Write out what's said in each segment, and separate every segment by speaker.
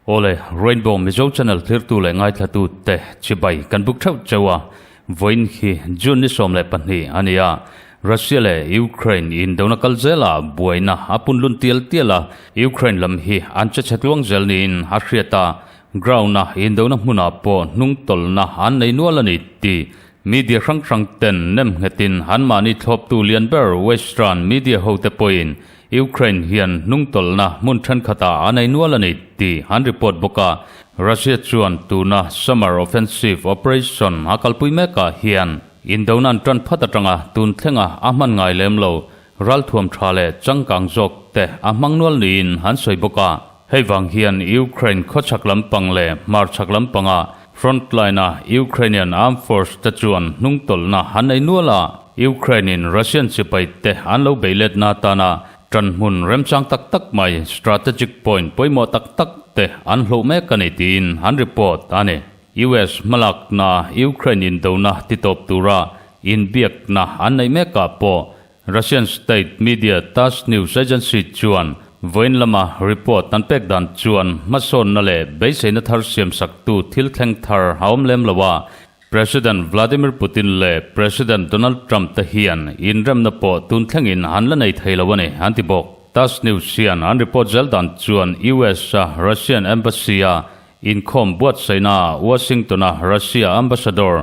Speaker 1: Awle, Rainbow Mizo Channel thirtu leh ngaithlatu te chibai kan buk theuh cheu a, vawiin hi June ni 12 a ni a, Russia leh Ukraine indona kal zela buaina a punlun tial tial a, Ukraine lam hi an che chhe tluang zel niin a hriat a, Ground-a indona hmunah pawh hnungtawlhna an nei nual a ni tih media hrang hrang ten nem nghetin anmahni thlawptu lian ber Western media hote pawhin Ukraine hian hnungtawlhna hmun thenkhatah a nei nual a ni tih an report bawk a. Russia chuan tuna summer offensive operation a kalpui mekah hian indona an tan phat atanga tun thlenga a hman ngai lem lo ralthuam tha leh changkang zawk te a hmang nual niin an sawi bawk a. Hei vang hian Ukraine khawchhak lampang leh hmarchhak lampanga frontline-a Ukrainian Armed Force te chuan hnungtawlhna an nei nual a, Ukraine-in Russian sipai te an lo bei letna atana ṭanhmun remchang tak tak mai, strategic point pawimawh tak tak te an hloh mek a ni tiin an report a ni. US hmalakna Ukraine indona titawp tura inbiakna an neih mekah pawh Russian state media Tass news agency chuan vawiin lama report an pek dan chuan hmasawnna leh beiseina thar siamsaktu thil thleng thar a awm lem lo a, President Vladimir Putin leh President Donald Trump te hian inremna pawh tun thlengin an la nei thei lo a ni, an ti bawk. Tass news hian an report zel dan chuan US-a Russian embassy-a inkhawm buatsaihnaah Washington-a Russia ambassador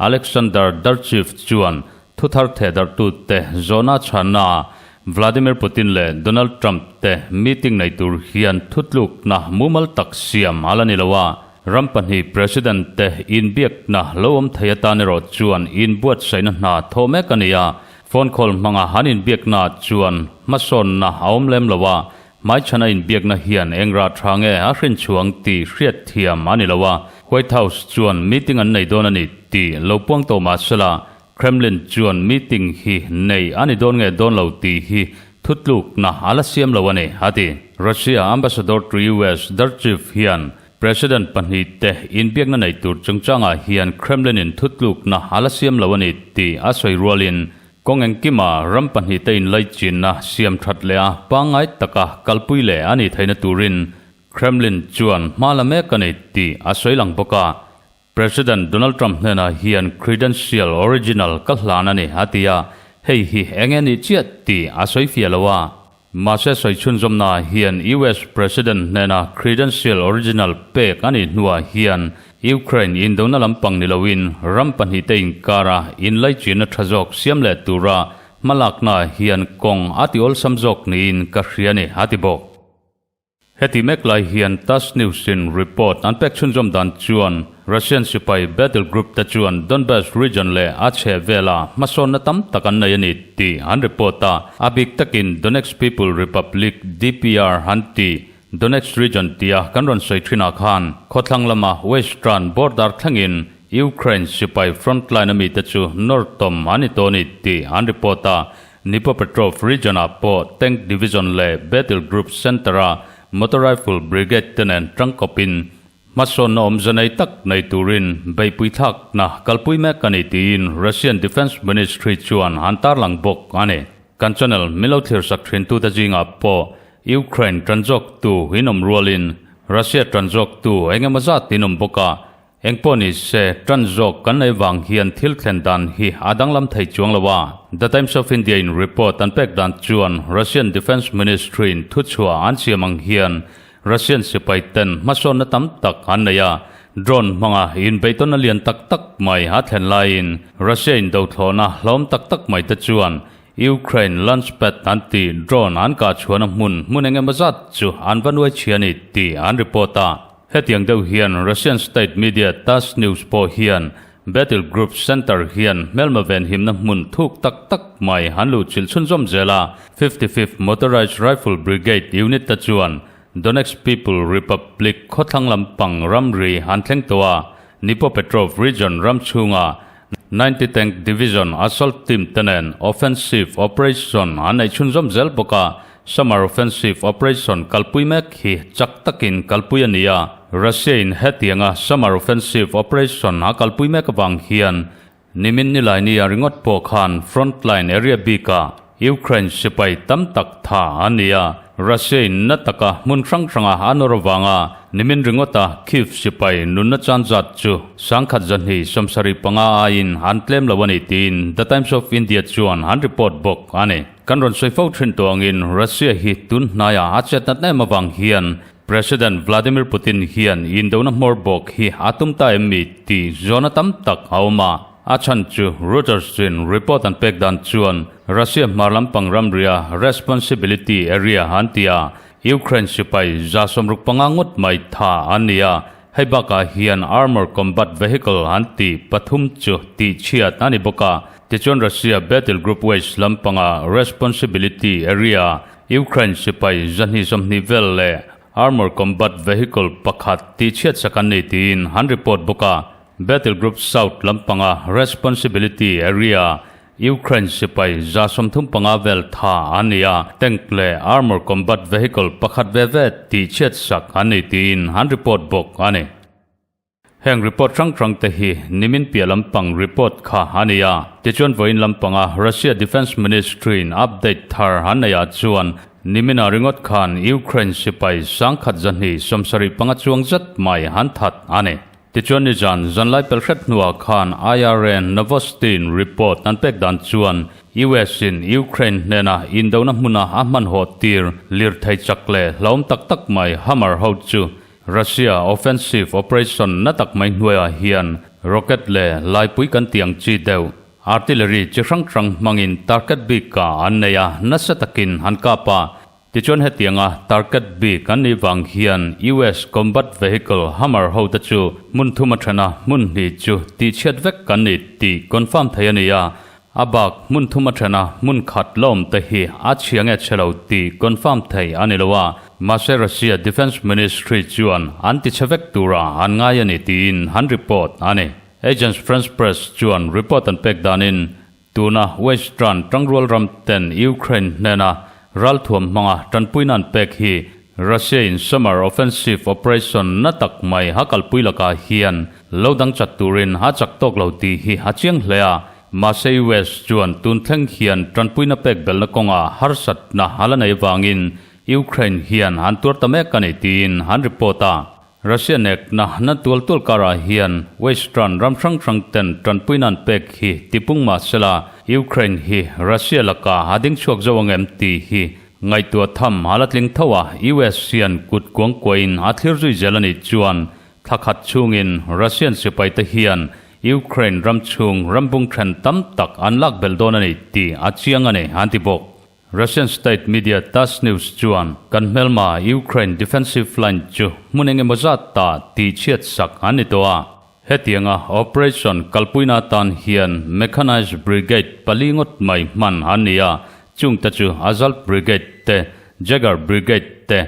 Speaker 1: Alexander Darchiv chuan Thuthar thehdarhtute zawhna chhannaah Vladimir Putin leh Donald Trump te meeting nei tur hian thutlukna mumal tak siam a la ni lo a, ram pahnih President te inbiakna lo awm thei atan erawh chuan inbuatsaihna hna thawh mek a ni a, phone call hmanga an inbiakna chuan hmasawnna a awm lem lo a, hmaichhana inbiakna hian eng rah tha nge a hrinchhuang tih hriatthiam a ni lo a, White House chuan meeting an nei dawn a ni tih lo puang tawh mah sela, Kremlin chuan meeting hi nei a ni dawn nge dawn lo tih hi thutlukna a la siam lo a ni, a ti. Russia ambassador to US Darchiv hian President pahnih te inbiakna nei tur chungchangah hian Kremlin-in thutlukna a la siam lo a ni tih a sawi rualin kawng engkima ram pahnih te inlaichinna siam that leh a pangngai taka kalpui leh a nih theihna turin Kremlin chuan hma la mek a ni tih a sawi lang bawk a. President Donald Trump hnenah hian credential original ka hlan a ni, a ti a, hei hi eng nge nih chiah tih a sawi fiah lo a. Mahse sawi chhunzawmnaah hian US President hnena credential original pek a nih hnuah hian Ukraine indona lampang ni loin ram pahnihte inkara inlaichinna tha zawk siam leh tura hmalaknaah hian kawng a ti awlsam zawk niin ka hria a ni, a ti bawk. Heti mek lai hian Tass News-in report an pek chhunzawm dan chuan Russian sipai battle group te chuan Donbas region leh a chheh vela hmasawnna tam tak an nei a ni tih an report a, a bik takin Donetsk People Republic, DPR, an ti. Donetsk region tia kan rawn sawi thinah khan khawthlang lama western border thlengin Ukraine sipai frontline a mite chu nawr tawm an ni tawh a ni tih an report a, Dnipropetrovsk region-ah pawh Tank Division leh Battle Group Center-a Motor Rifle Brigade te nen tangkawpin hmasawnna awmze nei tak nei turin beihpui thlakna kalpui mek a ni tiin Russian Defence Ministry chuan an tarlang bawk a ni. Kan channel min lo thlirsak thintute zingah pawh Ukraine tan zawktu in awm rualin Russia tan zawktu eng emaw zat in awm bawk a, Engpawh ni se, ṭan zawk kan nei vang hian thil thlen dan hi a danglam thei chuang lo a. The Times of India in report an pek dan chuan Russian Defence Ministry in thuchhuah an siam ang hian Russian sipai ten hmasawnna tam tak an nei a, drone hmanga inbeihtawnna lian tak tak mai a thlen laiin Russia in dothlawhna hlawm tak tak mai te chuan Ukraine launchpad an tih drone an kah chhuahna hmun hmun engemaw zat chu an va nuai chhia a ni tih an report a. Hetiang deuh hian Russian state media Tass News pawh hian Battle Group Center hian hmelma venhimna hmun thuk tak tak mai an luhchilh chhunzawm zel a, 55th Motorized Rifle Brigade unit te chuan Donetsk People Republic khawthlang lampang ramri an thleng tawh a, Dnipropetrovsk region ram chhunga 90 Tank Division assault team te nen offensive operation an nei chhunzawm zel bawk a, Summer Offensive Operation kalpui mek hi chak takin kalpui a ni a. Russia-in hetianga summer offensive operation a kalpui mek avang hian nimin Nilaini-a ringawt pawh khan frontline area bikah Ukraine sipai tam tak tha a ni a, Russia-in na taka hmun hrang hranga a nawr avanga nimin ringawta Kyiv sipai nunna chan zat chu sangkhat zahnih 75 aiin an tlem lo a ni tiin The Times of India chuan an report bawk a ni. Kan rawn sawi fo thin tawh angin Russia hi tun hnaiah a chet nat em avang hian President Vladimir Putin hian indona hmawr bawk hi a tum ta em mi tih zawhna tam tak a awm a. A chhan chu Reuters-in report an pek dan chuan Russia hmar lampang ramria responsibility area an ti a, Ukraine sipai 65 ngawt mai tha an ni a, hei bakah hian armor combat vehicle an tih pathum chu tihchhiat a ni bawk a. Tichuan Russia battle group west lampanga responsibility area Ukraine sipai 220 vel leh armor combat vehicle pakhat tihchhiat sak an nei tiin an report bawk a. Battle Group South lampanga responsibility area Ukraine sipai 35 vel tha an ni a, tank leh armor combat vehicle pakhat ve ve tihchhiat sak an nei tiin an report bawk a ni. Heng report hrang hrang te hi nimin piah lampang report kha a ni a. Tichuan vawiin lampanga Russia Defence Ministry-in update thar an neih ah chuan nimina ringawt khan Ukraine sipai 1275 chuang zet mai an that a ni. Tichuan nizan zanlai pel hret hnuah khan IRA Novosti-in report an pek dan chuan US-in Ukraine hnena indona hmuna a hmanhawh tir lirthei chak leh hlauhawm tak tak mai Hummer ho chu Russia offensive operation na tak mai hnuaiah hian rocket leh laipui kan tih ang chi deuh artillery chi hrang hrang hmangin target bik ah an nei a, nasa takin an kap a. Tichuan hetianga target bik an nih vang hian US combat vehicle Hummer ho te chu hmun thum a then a, hmun hnih chu tihchhiat vek kan ni tih confirm thei a ni a. A bak hmun thum a then a, hmun khat la awm te hi a chhia nge chhe lo tih confirm thei a ni lo a, mahse Russia Defence Ministry chuan an ti chhe vek tura an ngai a ni tiin an report a ni. Agence France Presse chuan report an pek danin tuna Western tangrual ram ten Ukraine hnena ralthuam hmanga tanpuina an pek hi Russia in summer offensive operation na tak mai a kalpui lakah hian lo dang chat turin a chak tawk lo tih hi a chiang hle a. Mahse US chuan tun thleng hian tanpuina pek belhna kawngah harsatna a la nei vangin Ukraine hian an tuar ta mek a ni tiin an report a. Russia nekna na tual tual karah hian Western ram hrang hrang ten tanpuina an pek hi tipung mahsela Ukraine hi Russia lakah a ding chhuak zo ang em tih hi ngaihtuah tham a la tling tho a, US hian kut kuang kuahin a thlir zui zel a nih chuan thla khat chhungin Russian sipaite hian Ukraine ram chhung rambung then tam tak an lak belh dawn a ni tih a chiang a ni, an ti bawk. Russian state media Tass News chuan kan hmelma Ukraine defensive line chu hmun eng emaw zat ta tihchhiat sak an ni tawh a. Hetianga operation kalpuina atan hian mechanized brigade pali ngawt mai hman an ni a, chungte chu Azalt Brigade te, Jaeger Brigade te,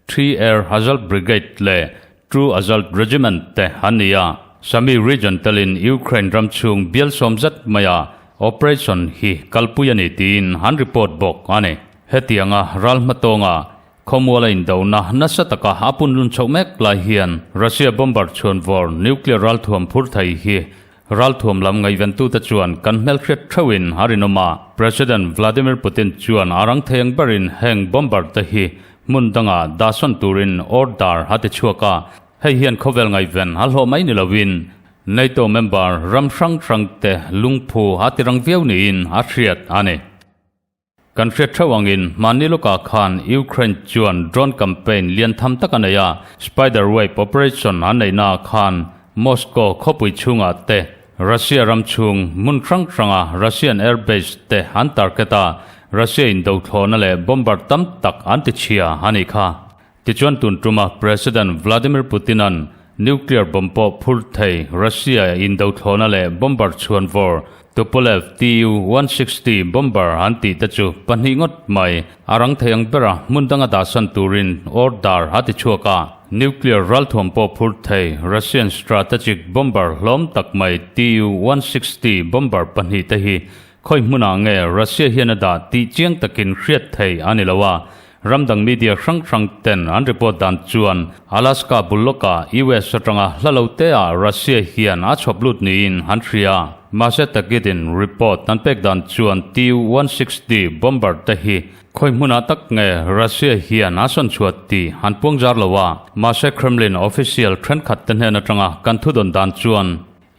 Speaker 1: Three Air Azalt Brigade leh True Azalt Regiment te an ni a. Sami region telin Ukraine ram chhung bial sawm zet maia operation hi kalpui a ni tiin an report bawk a ni. Hetianga ral hmatawnga khawmuala indona nasa taka a punlun chhoh mek lai hian Russia bomber chhuanvawr nuclear ralthuam phur thei hi ralthuam lam ngaihventute chuan kan hmelhriat theuhin a rinawm a. President Vladimir Putin chuan a rang thei ang berin heng bomber te hi hmun dangah dahsawn turin order a ti chhuak a, hei hian khawvel ngaihven a hlawh mai ni loin NATO member ram hrang hrang te lungphu a ti rang viau niin a hriat a ni. Kan hriat theuh angin hmanni lawkah khan Ukraine chuan drone campaign lian tham tak a nei a, Spider Web operation an neihnaah khan Moscow khawpui chhungah te Russia ram chhung hmun hrang hranga Russian airbase te an target a, Russia in dothlawhna leh bomber tam tak an ti chhia a nih kha. Tichuan tun tuma President Vladimir Putin-a'n nuclear bomb pawh phur thei Russia indothlawhna leh bomber chhuanvawr Tupolev Tu-160 bomber an tih te chu pahnih ngawt mai a rang thei ang bera hmun danga dahsan turin order a ti chhuak a. Nuclear ralthuam pawh phur thei Russian strategic bomber hlawm tak mai Tu-160 bomber pahnih te hi khawi hmunah nge Russia hian a dah tih chiang takin hriat thei a ni lo a. Ram dang media hrang hrang ten an report dan chuan Alaska bul lawkah US atanga hla lo te ah Russia hian a chhawp lut niin an hria. Mahse takitin report an pek dan chuan Tu-160 bomber te hi khawi hmunah tak nge Russia hian a sawn chhuat tih an puang zar lo a. Mahse Kremlin official thenkhat te hnen atanga kan thudawn dan chuan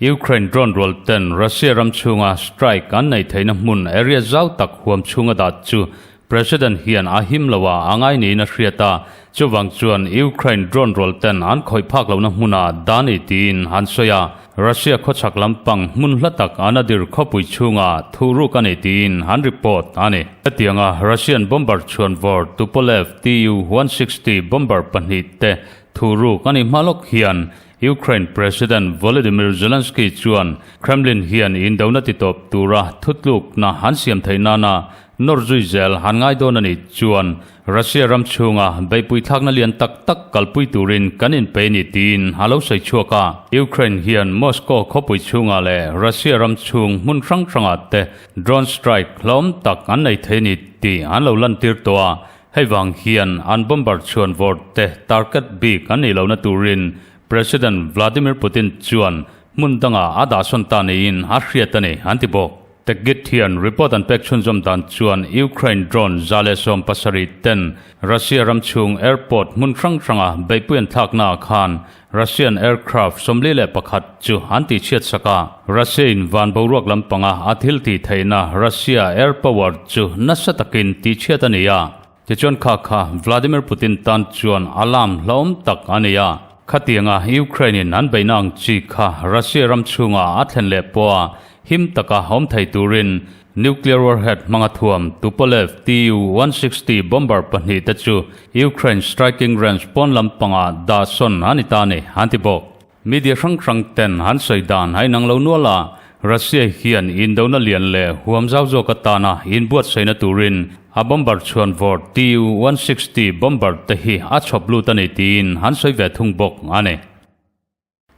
Speaker 1: Ukraine drone rual ten Russia ram chhunga strike an nei theihna hmun area zau tak huam chhunga dah chu President hian a him lo a, a ngai niin a hriat a. Chuvang chuan Ukraine drone rual ten an khawih phak lohna hmunah dah ni tiin an sawi a. Russia khawchhak lampang hmun hla tak Anadyr khawpui chhunga thuhruk a ni tiin an report a ni. Hetianga Russian bomber chhuanvawr Tupolev Tu-160 bomber pahnihte thuhruk a nih hma lawk hian Ukraine President Volodymyr Zelensky chuan Kremlin hian indona titawp tura thutlukna an siam theih nana nawr zui zel han ngai dawn a nih chuan Russia ram chhunga beihpui thlakna lian tak tak kalpui turin kan inpe ni tiin a lo sawi chhuak a. Ukraine hian Moscow khawpui chhungah leh Russia ram chhung hmun hrang hrangah te drone strike hlawm tak an nei thei ni tih an lo lantir tawh a. Hei vang hian an bomber chhuan vawr te target bik an nih lohna turin President Vladimir Putin chuan hmun dangah a dahsawn ta niin a hriat a ni, an ti bawk. Tekgit hian report an pek chhunzawm dan chuan Ukraine drone 170 ten Russia ram chhung airport hmun hrang hranga beihpui an thlaknaah khan Russian aircraft 41 chu an tihchhiat sak a. Russia-in van boruak lampanga a thil tih theihna Russia air power chu nasa takin tihchhiat a ni a. Tichuan kha kha Vladimir Putin tan chuan alarm hlauhawm tak a ni a. Khatianga Ukraine-in an beihna ang chi kha Russia ram chhunga a thlen leh pawha him taka awm thei turin Nuclear warhead hmanga thuam Tupolev Tu-160 bomber pahnihte chu Ukraine striking range pawn lampangah dah sawn a ni ta a ni, an ti bawk. Media hrang hrang ten an sawi dan a inang lo nual a, Russia hian indona lian leh huam zau zawk atana inbuatsaihna turin a bomber chhuan vawr Tu-160 bomber te hi a chhawp lut a ni tiin an sawi ve thung bawk a ni.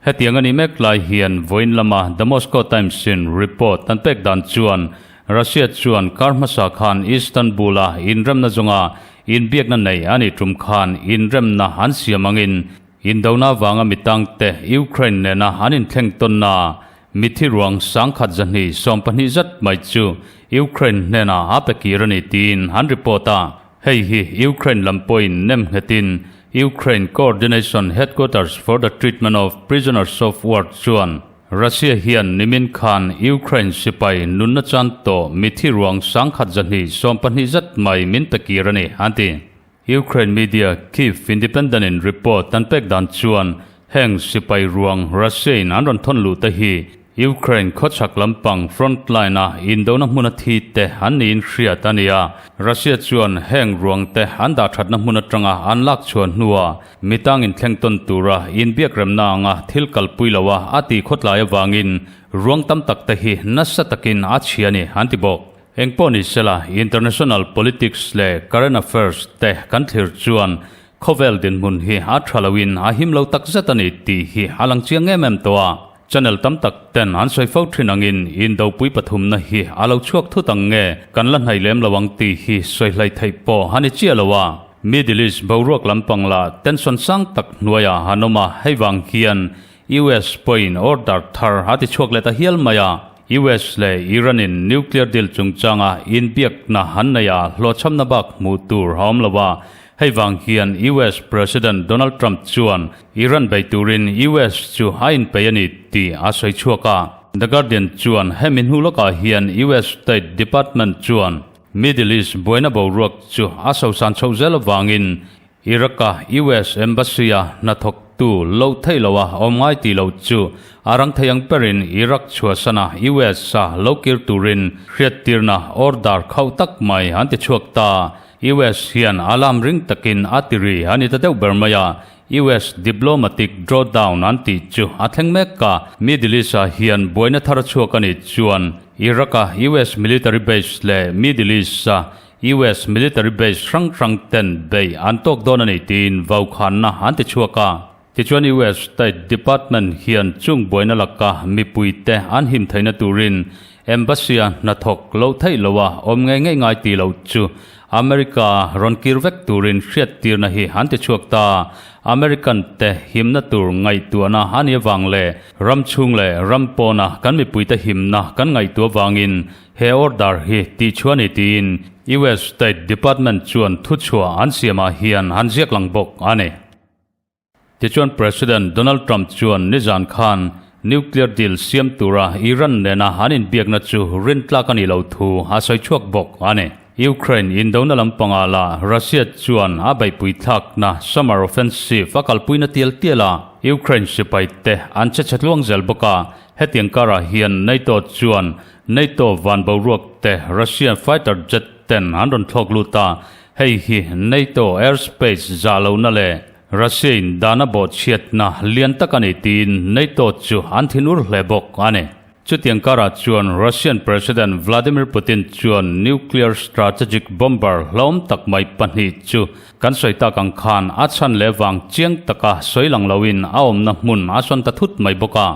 Speaker 1: Hetiang a nih mek lai hian vawiin lama The Moscow Times-in report an pek dan chuan Russia chuan kar hmasa khan Istanbul-a inremna zawnga inbiakna nei a nih tum khan inremna an siam angin indona vanga mitangte Ukraine nena an inthleng tawnna mithi ruang 1220 zat mai chu Ukraine hnenah a pe kir a ni tiin an report a. Hei hi Ukraine lam pawhin nem nghetin Ukraine Coordination Headquarters for the Treatment of Prisoners of War chuan Russia hian nimin khan Ukraine sipai nunna chan tawh mithi ruang 1220 zat mai min pe kir a ni, an ti. Ukraine media Kyiv Independent-in report an pek dan chuan heng sipai ruang Russia-in an rawn thawn luh te hi Ukraine khawchhak lampang front line-a indona hmuna thi te an niin hriat a ni a. Russia chuan heng ruang te an dah thatna hmun atanga an lak chhuah hnuah mitang inthleng tawn tura inbiak remna anga thil kalpui loa a ti khawtlai avangin ruang tam tak te hi nasa takin a chhia a ni, an ti bawk. Engpawh ni sela international politics leh current affairs te kan thlir chuan Khawvel dinhmun hi a tha loin a him lo tak zet a ni tih hi a lang chiang em em tawh a. Channel tam tak ten an sawi fo thin angin indopui pathumna hi a lo chhuak thut ang nge kan la hnaih lem lo ang tih hi sawi hlai theih pawh a ni chiah lo a. Middle East boruak lampang lah tension sang tak hnuaiah an awm a, hei vang hian US pawhin order thar a ti chhuak leh ta hial mai a. US leh Iran in nuclear deal chungchanga inbiakna an nei a, hlawhchhamna bak hmuh tur a awm lo a. Hei vang hian US President Donald Trump chuan Iran bei turin US chu a inpei a ni tih a sawi chhuak a. The Guardian chuan hemi hnu lawkah hian US State Department chuan Middle East buaina boruak chu a sosan chhoh zel avangin Iraq-a US Embassy-a hnathawktu loh theih loha awm ngai tih loh chu a rang thei ang berin Iraq chhuahsana US-a lo kir turin hriattirna order khauh tak mai an ti chhuak ta. US hian alarm ring takin a ti ri a ni ta deuh ber mai a, US diplomatic drawdown an tih chu a thleng mek a, Middle East-ah hian buaina thar a chhuak a nih chuan Iraq-a US military base leh Middle East-a US military base hrang hrang ten bei an tawk dawn a ni tiin vaukhanna an ti chhuak a. Tichuan US State Department hian chung buaina laka mipuite an him theihna turin Embassy-a hnathawk loh theih loha awm ngei ngei ngai tih loh chu America rawn kir vek turin hriattirna hi an ti chhuak ta. American te himna tur ngaihtuahna a nih avang leh ram chhung leh ram pawna kan mipuite himna kan ngaihtuah vangin he order hi tihchhuah a ni tiin US State Department chuan thuchhuah an siamah hian an ziak lang bawk a ni. Tichuan President Donald Trump chuan nizan khan nuclear deal siam tura Iran nena an inbiakna chu rintlak a nih loh thu a sawi chhuak bawk a ni. Ukraine indona lampangah lah Russia chuan a beihpui thlakna summer offensive a kalpuina tial tial a, Ukraine sipai te an che chhe tluang zel bawk a, hetiang karah hian NATO chuan NATO van boruak te Russian fighter jet ten an rawn thlawk lut a, hei hi NATO airspace zah lohna leh Russia-in dan a bawhchhiatna lian tak a ni tiin NATO chu an thinur hle bawk a ni. Chutiang karah chuan Russian President Vladimir Putin chuan nuclear strategic bomber hlawm tak mai pahnih chu kan sawi tak ang khan a chhan leh vang chiang taka sawi lang loin a awmna hmun a sawn ta thut mai bawk a.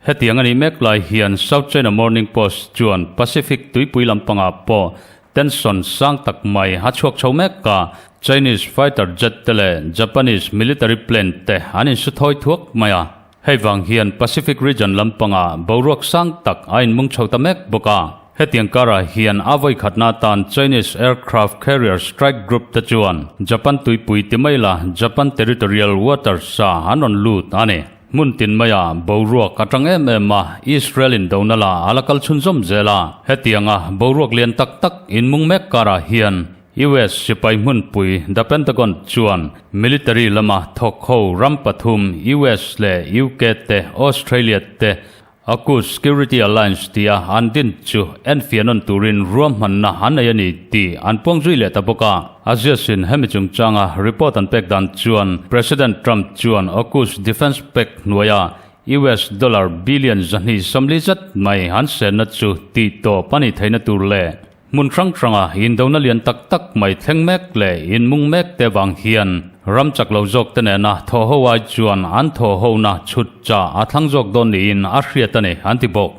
Speaker 1: Hetiang a nih mek lai hian South China Morning Post chuan Pacific tuipui lampangah pawh tension sang tak mai a chhuak chho mek a, Chinese fighter jet te leh Japanese military plane te an insu thawi thuak mai a. Hei vang hian Pacific region lampangah boruak sang tak a inmung chho ta mek bawk a. Hetiang karah hian a vawikhatna atan Chinese aircraft carrier strike group te chuan Japan tuipui ti mai la Japan territorial waters-ah an rawn lut a ni. Hmun tin maiah boruak a tang em em a, Israel in dona la a la kal chhunzawm zel a. Hetianga boruak lian tak tak inmung mek karah hian US sipai hmunpui The Pentagon chuan military lama thawk ho ram pathum US leh UK te Australia te AUKUS Security Alliance tia an din chu enfiah nawn turin ruahmanna an nei a ni tih an puang zui leh ta bawk a. Aziasin hemi chungchanga report an pek dan chuan President Trump chuan AUKUS Defense Pact hnuaia US dollar billion 240 zat mai an senna chu tih tawp a nih theihna tur leh Hmun hrang hranga indona lian tak tak mai thleng mek leh inmung mek te vang hian ram chak lo zawk te nena thawhho ai chuan an thawhhona chhut chah a thlang zawk dawn niin a hriat a ni, an ti bawk.